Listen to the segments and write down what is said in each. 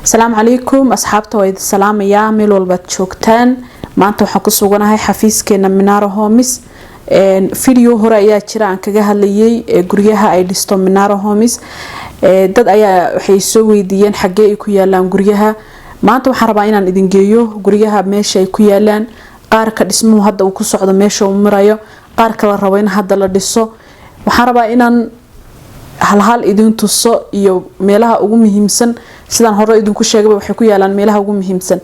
Asalaamu calaykum asxaabta, waa idin salaamayaa meel walbaad joogtaan. Maanta waxaan ku suganahay xafiiskeena Minara Homes. Video hore ayaa jira aan kaga hadlayay guryaha ay dhisto Minara Homes. Dad ayaa waxay soo weydiiyeen xagee ay ku yaalaan guryaha. Maanta waxaan rabaa inaan idin geeyo guryaha meesha ay ku yaalaan, qaarka dhismuhu hadda uu ku socdo, meesha uu marayo, qaarka la rabo in hadda la dhiso. Waxaan rabaa inaan halhal idin tuso iyo meelaha ugu muhiimsan. Sidaan hore idinku sheegaba, waxay ku yaalaan meelaha ugu muhiimsan.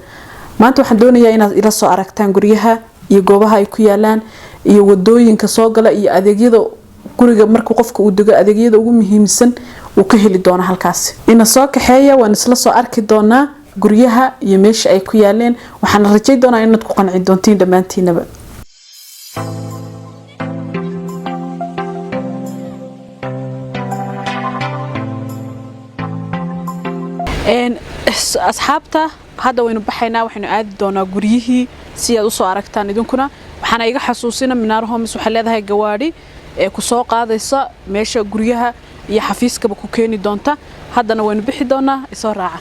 Maanta waxaan doonayaa inaad ila soo aragtaan guryaha iyo goobaha ay ku yaalaan iyo wadooyinka soo gala iyo adeegyada guriga markuu qofka uu dego, adeegyada ugu muhiimsan uu ka heli doono halkaasi. Ina soo kaxeeya, waan isla soo arki doonaa guryaha iyo meesha ay ku yaaleen. Waxaana rajay doonaa inaad ku qanci doontiin dhammaantiinaba. Asxaabta, hadda waynu baxaynaa, waxaynu aadi doonaa guryihii si aad usoo aragtaan idinkuna. Waxaana iga xasuusina, Minaar Homes waxay leedahay gawaadhi ee ku soo qaadaysa meesha guryaha iyo xafiiskaba ku keeni doonta. Haddana waynu bixi doonaa, isoo raaca.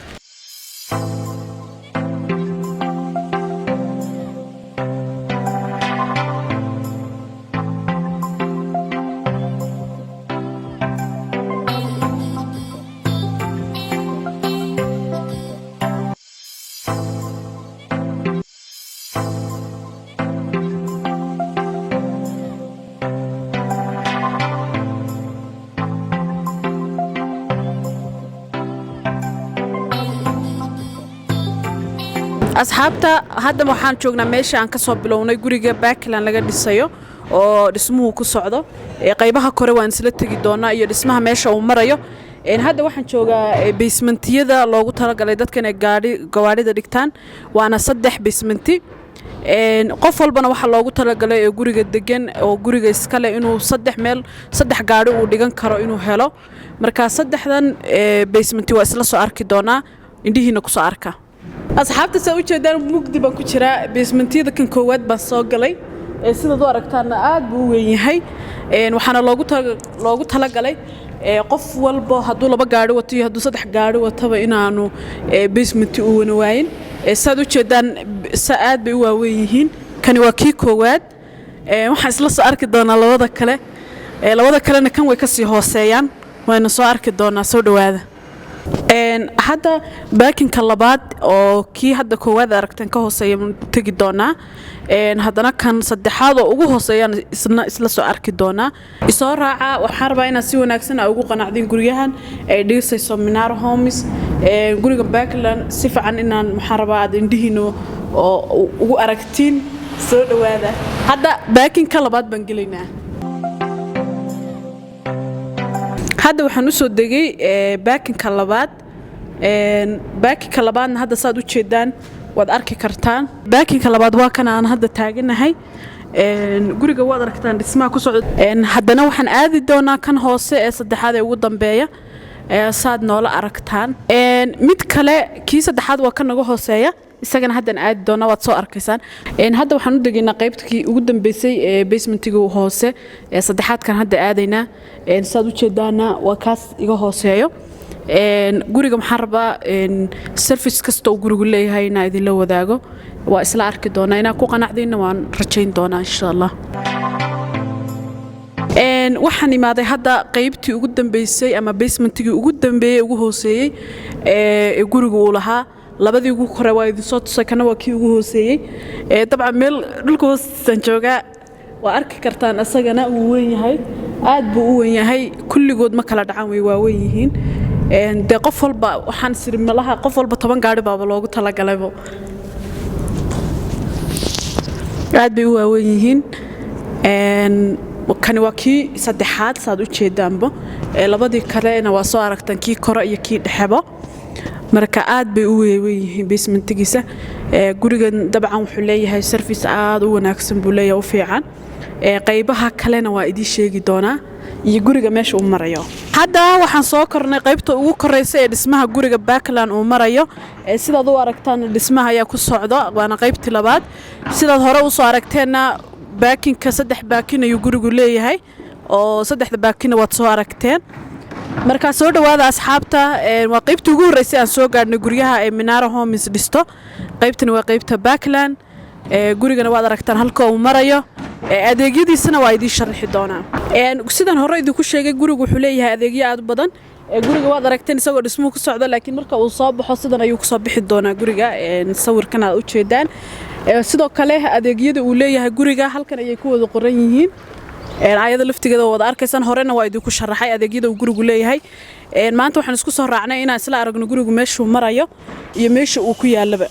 Asxaabta, hadda waxaan joognaa meesha aan kasoo bilownay, guriga Parkland laga dhisayo oo dhismuhu ku socdo. Qaybaha kore waan isla tegi doonaa iyo dhismaha meesha uu marayo. Hadda waxaan joogaa basementiyada loogu talagalay dadka inay gawaadhida dhigtaan, waana 3 basementi. Qof walbana waxaa loogu talagalay ee guriga degan oo guriga iskale inuu saddex meel, saddex gaadhi uu dhigan karo inuu helo. Marka saddexdan basementi waa isla soo arki doonaa, indhihiina kusoo arka. Asxaabta, saa ujeedaan mugdi baan ku jiraa. Basementiyada kan koowaad baan soo galay. Sidaad u aragtaana aad buu u weyn yahay. Waxaana loogu talagalay qof walba hadduu laba gaari wato iyo hadduu saddex gaari wataba inaanu basementi u wana waayin. Saad u jeedaan aad bay u waaweyn yihiin. Kani waa kii koowaad. Waxaan isla soo arki doonaa labada kale. Labada kalena kan way kasii hooseeyaan, wayna soo arki doonaa. Soo dhowaada. Hadda parkingka labaad oo kii hadda koowaad aragteen ka hooseeya tegi doonaa. Haddana kan saddexaad oo ugu hooseeyaan isna isla soo arki doonaa. Isoo raaca. Waxaan rabaa inaad si wanaagsan aa ugu qanacdin guryahan ay dhisayso Minar Homes. Guriga Parkland si fiican inaan, waxaan rabaa aad indhihiina oo ugu aragtiin. Soo dhowaada. Hadda parkingka labaad baan gelaynaa. Hadda waxaan usoo degay parkingka labaad. Parkingka labaadna hadda saad u jeedaan waad arki kartaan. Parkingka labaad waa kan aan hadda taaganahay. Guriga waad aragtaan dhismaha ku socda. Haddana waxaan aadi doonaa kan hoose ee saddexaad ee ugu dambeeya, saad noola aragtaan. Mid kale, kii saddexaad waa kan naga hooseeya, isagana haddaan aadi doonaa, waad soo arkaysaan. Hadda waxaan u degaynaa qaybtii ugu dambeysay ee basementiga hoose ee saddexaadkan hadda aadaynaa. Saad u jeedaana waa kaas iga hooseeyo. Guriga waxaan rabaa service kasta uu gurigu leeyahay inaa idinla wadaago. Waa isla arki doonaa, inaan ku qanacdayna waan rajayn doonaa, insha Allah. Waxaan imaaday hadda qaybtii ugu dambeysay ama basementigii ugu dambeeyey, ugu hooseeyey ee guriga uu lahaa. Labadii ugu kore waa idinsoo tusay, kana waa kii ugu hooseeyey. Dabcan meel dhulka hoostiisaan joogaa, waa arki kartaan. Isagana wuu weyn yahay, aad buu u weyn yahay. Kulligood ma kala dhacaan, way waaweyn yihiin. Dee qof walba waxaan siri malaha qof walba 10 gaari baaba loogu talagalaybo, aad bay u waaweyn yihiin. Kani waa kii saddexaad, saad u jeedaanbo. Labadii kalena waa soo aragtaan, kii kore iyo kii dhexebo. Marka aad bay u weyn yihiin basementigiisa. Gurigan dabcan wuxuu leeyahay service aad u wanaagsan buu leeyahay, u fiican. Qaybaha kalena waa idiin sheegi doonaa iyo guriga meesha uu marayo. Hadda waxaan soo kornay qaybta ugu koreysa ee dhismaha guriga Parkland uu marayo. Sidaad u aragtaan dhismaha ayaa ku socda, waana qaybtii labaad. Sidaad hore usoo aragteenna parkingka, saddex parking ayuu gurigu leeyahay, oo saddexda parkingna waad soo aragteen. Markaa soo dhowaada, asxaabta. Waa qaybtii ugu horreysay aan soo gaadhnay guryaha ee Minara Homes dhisto. Qaybtani waa qaybta Parkland. Gurigana waad aragtaan halka uu marayo, adeegyadiisana waa idiin sharaxi doonaa. Sidaan hore idinku sheegay, gurigu wuxuu leeyahay adeegyo aad u badan. Guriga waad aragteen isagoo dhismuhu ku socdo, laakiin marka uu soo baxo sidan ayuu kusoo bixi doonaa guriga, sawirkan aad u jeedaan. Sidoo kale adeegyada uu leeyahay guriga halkan ayay ku wada qoran yihiin. Ayada laftigeeda wada arkaysaan, horena waa idinku sharaxay adeegyada uu gurigu leeyahay. Maanta waxaan isku soo raacnay inaan isla aragno gurigu meeshuu marayo iyo meesha uu ku yaalaba.